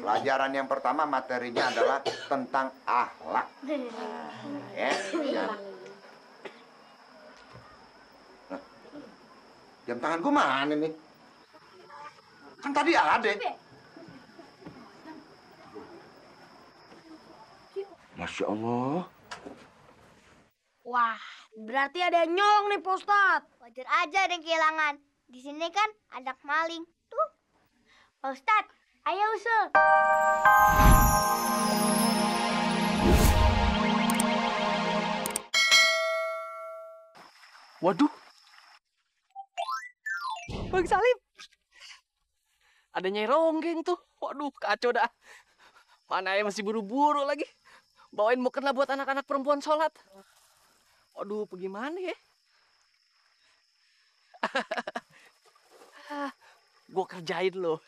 Pelajaran yang pertama materinya adalah tentang akhlak. Ya, ya. Nah, jam tanganku mana nih? Kan tadi ada. Masya Allah. Wah, berarti ada yang nyolong nih, Pak Ustadz. Wajar aja ada yang kehilangan. Di sini kan ada maling. Tuh. Pak Ustadz, ayo usul. Waduh. Bang Salim. Ada Nyai Ronggeng tuh. Waduh, kacau dah. Mana ya masih buru-buru lagi. Bawain mukena buat anak-anak perempuan sholat. Waduh, bagaimana ya? Gue kerjain loh.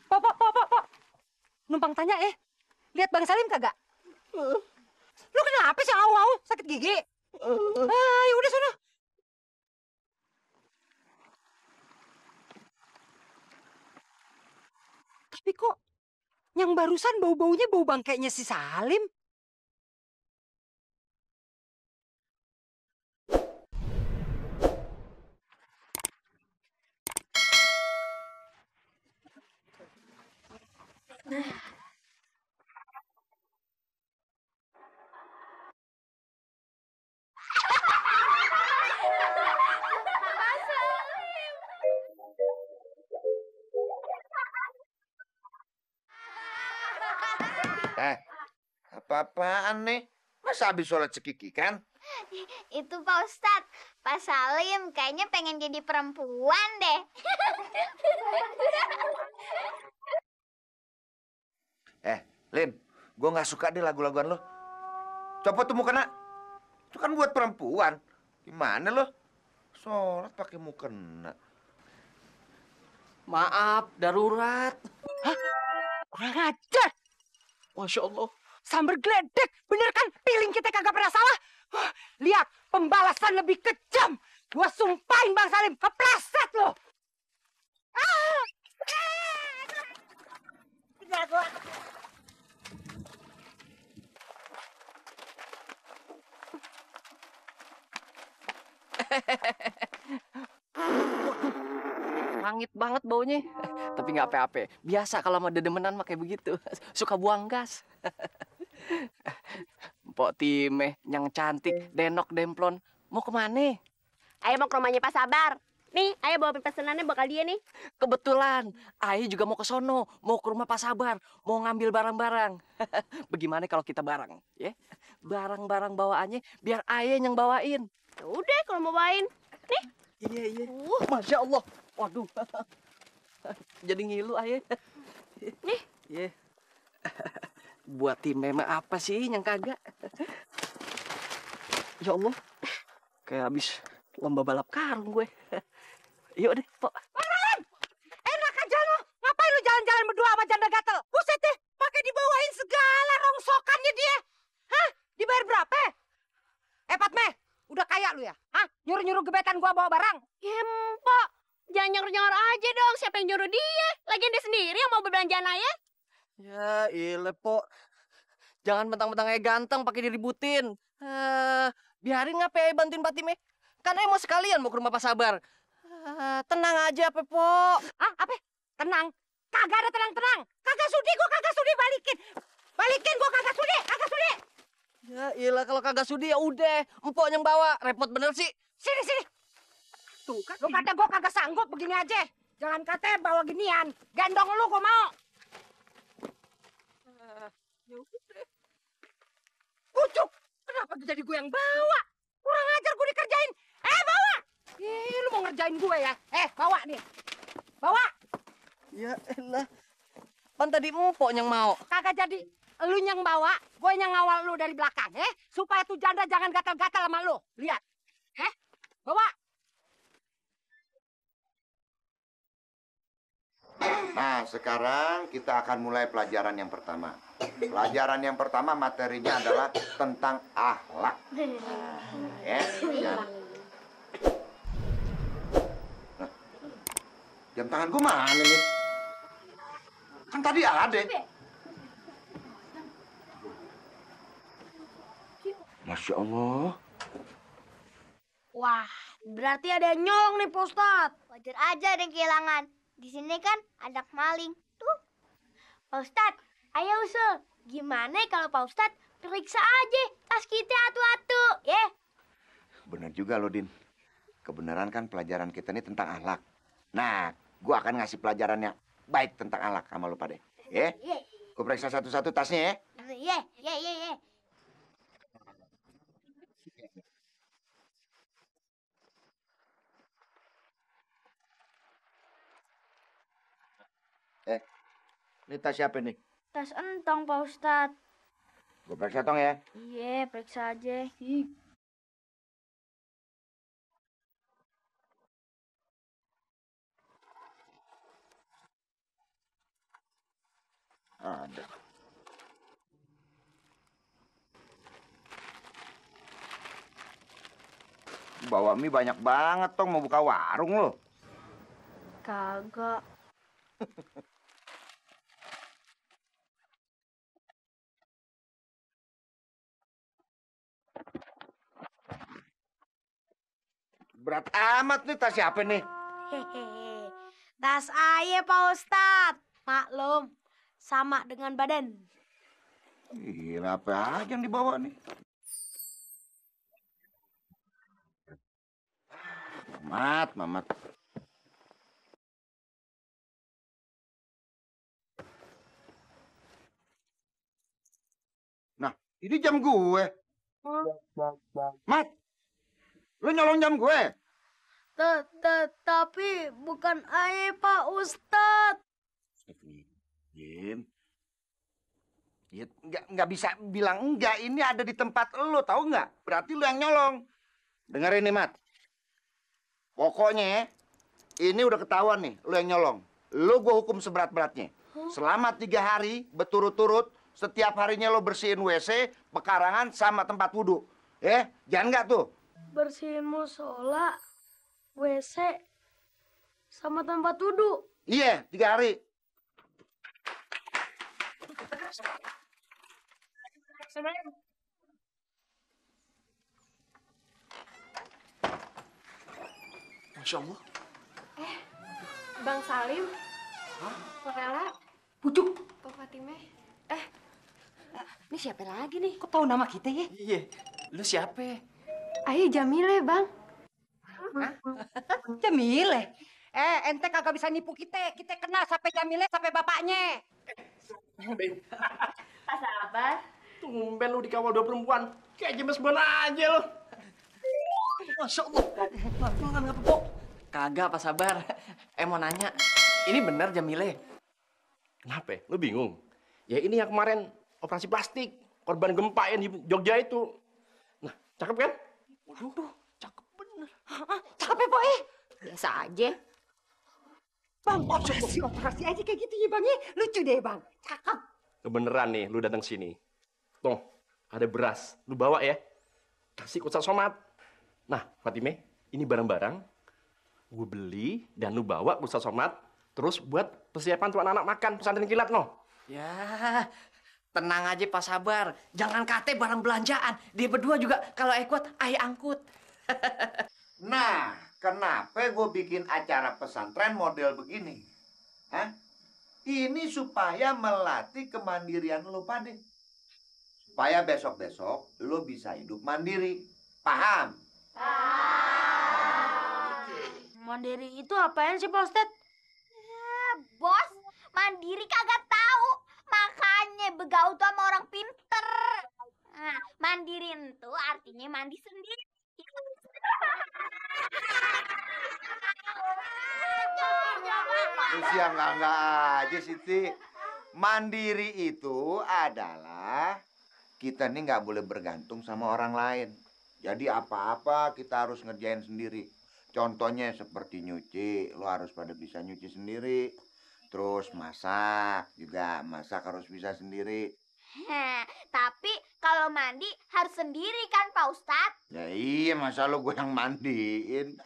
Pok. Numpang tanya lihat Bang Salim kagak? Lu kenapa sih au-au? Sakit gigi? Ya udah sana. Tapi kok yang barusan bau-baunya bau bangkainya si Salim? Apa-apaan nih? Masa habis sholat sekiki kan? Itu Pak Ustadz. Pak Salim kayaknya pengen jadi perempuan deh. Lin, gue nggak suka deh lagu-laguan lo. Copot tuh mukena. Itu kan buat perempuan. Gimana lo? Sholat pakai mukena. Maaf, darurat. Hah? Kurang ajar. Masya Allah. Sambar geledek. Bener kan? Piling kita kagak pernah salah. Lihat, pembalasan lebih kejam. Gua sumpahin Bang Salim. Kepleset lo. Tinggal gua. Langit banget baunya. Tapi nggak apa-apa. Biasa kalau sama dedemenan mah kayak begitu. Suka buang gas. Mpok Time yang cantik, denok demplon. Mau kemana? Ayo mau ke rumahnya Pak Sabar. Nih, ayo bawa pesanannya bakal dia nih. Kebetulan, Ayo juga mau ke sono, mau ke rumah Pak Sabar, mau ngambil barang-barang. Bagaimana kalau kita bareng, ya? Barang-barang bawaannya biar Ayo yang bawain. Ya udah kalau mau bawain. Nih. Iya. Masya Allah. Waduh. Jadi ngilu Ayo. Nih. Iya. Buat tim memang apa sih yang kagak? Ya Allah. Kayak habis lomba balap karung gue. Yuk deh, Pok. Salim! Enak aja lo. Ngapain lu jalan-jalan berdua sama janda gatel? Buset deh, pakai dibawain segala rongsokannya dia. Hah? Dibayar berapa? Patme, udah kaya lu ya? Hah? Nyuruh-nyuruh gebetan gua bawa barang? Ya, Mpok. Jangan nyor-nyor aja dong. Siapa yang nyuruh dia? Lagian dia sendiri yang mau berbelanjaan Ayah. Ya, ilah, Pok. Jangan mentang-mentang kayak ganteng pakai diributin. Biarin ngapain bantuin Patime. Kan mau sekalian mau ke rumah Pak Sabar. Tenang aja, Pok. Apa? Tenang. Kagak ada tenang-tenang. Kagak sudi balikin. Balikin gua kagak sudi. Ya, ilah kalau kagak sudi ya udah. Empok yang bawa. Repot bener sih. Sini. Tuh kan, lu kata gua kagak sanggup begini aja. Jangan kata bawa ginian. Gendong lu gua mau. Ya udah. Kucuk. Kenapa jadi gue yang bawa? Kurang ajar gue dikerjain. Bawa. Lu mau ngerjain gue ya? Bawa nih. Bawa. Ya elah. Pan tadi empok yang mau. Kagak jadi. Lu yang bawa, gue yang ngawal lu dari belakang, supaya tuh janda jangan gatal-gatal sama lu. Lihat. Bawa. Nah, sekarang kita akan mulai pelajaran yang pertama. Pelajaran yang pertama materinya adalah tentang akhlak. Ya, ya. Nah, jam tangan gue mana nih? Kan tadi ada. Masya Allah. Wah, berarti ada yang nyolong nih, Pak Ustadz. Wajar aja ada yang kehilangan. Di sini kan ada maling. Tuh. Pak Ustadz, ayo usul. Gimana kalau Pak Ustadz periksa aja tas kita atu-atu, ya? Benar juga loh, Din. Kebenaran kan pelajaran kita ini tentang akhlak. Nah, gua akan ngasih pelajaran yang baik tentang akhlak sama lu pada. Ya? Iya. Gua periksa satu-satu tasnya ya. Iya, iya, iya, iya. Ini tas siapa nih? Tas entong, Pak Ustadz. Gua periksa tong ya. Iya, periksa aja. Ada. Bawa mie banyak banget, Tong. Mau buka warung lo. Kagak. Berat amat nih tas siapa nih? Hehehe. Tas ayah, Pak Ustadz. Maklum, sama dengan badan. Gila, apa aja yang dibawa nih? Mamat, Mamat. Nah, ini jam gue. Mat, lu nyolong jam gue? Tapi bukan ayah, Pak Ustadz. Jin, ya, nggak bisa bilang enggak. Ini ada di tempat lu, tahu nggak? Berarti lu yang nyolong. Dengerin nih, Mat. Pokoknya ini udah ketahuan nih, lu yang nyolong. Lu gua hukum seberat-beratnya. Selama 3 hari berturut-turut, setiap harinya lo bersihin WC, pekarangan, sama tempat wudhu. Jangan nggak tuh? Bersihin musola, WC, sama tempat duduk. Iya, 3 hari. Masya Allah. Bang Salim, Pak Ella, Pucuk, Pak Fatime. Ini siapa lagi nih? kok tahu nama kita ya? Iya, lu siapa? Ayah Jamile, Bang. Jamile. Ente kagak bisa nipu kita. Kita kenal sampai Jamile sampai bapaknya. Pak Sabar. Tumben lu dikawal 2 perempuan. Kayak James Bond aja lu. Masya Allah. Lu nggak apa, Pok? Kagak, Pak Sabar. Mau nanya, ini benar Jamile? Kenapa? Lu bingung? Ya ini yang kemarin operasi plastik. Korban gempa yang di Jogja itu. Nah, cakep kan? Waduh, cakep bener. Cakep ya, Boy? Biasa aja. Bang, operasi aja kayak gitu ya, Bang. Ya. Lucu deh, Bang. Cakep. Kebeneran nih lu datang sini. Tuh, ada beras. Lu bawa ya. Kasih ke Ustaz Somad. Nah, Fatime, ini barang-barang gue beli dan lu bawa ke Ustaz Somad. Terus buat persiapan tuh anak-anak makan pesantren kilat, no. Ya, tenang aja Pak Sabar. Jangan kate barang belanjaan. Dia berdua juga kalau ikut, ayah angkut. Nah, kenapa gue bikin acara pesantren model begini? Hah? Ini supaya melatih kemandirian lo pada. Supaya besok-besok lo bisa hidup mandiri. Paham? Mandiri itu apaan sih, Pak Ustadz? Bos, mandiri kagak tahu. Makanya begaul tuh sama orang pinter. Nah, mandiri itu artinya mandi sendiri. Terus ya enggak aja Siti. Mandiri itu adalah kita nih nggak boleh bergantung sama orang lain. Jadi apa-apa kita harus ngerjain sendiri. Contohnya seperti nyuci, lo harus pada bisa nyuci sendiri. Terus Terus masak juga, masak harus bisa sendiri. Tapi kalau mandi harus sendiri kan Pak Ustadz? Ya iya, masa lu gue yang mandiin.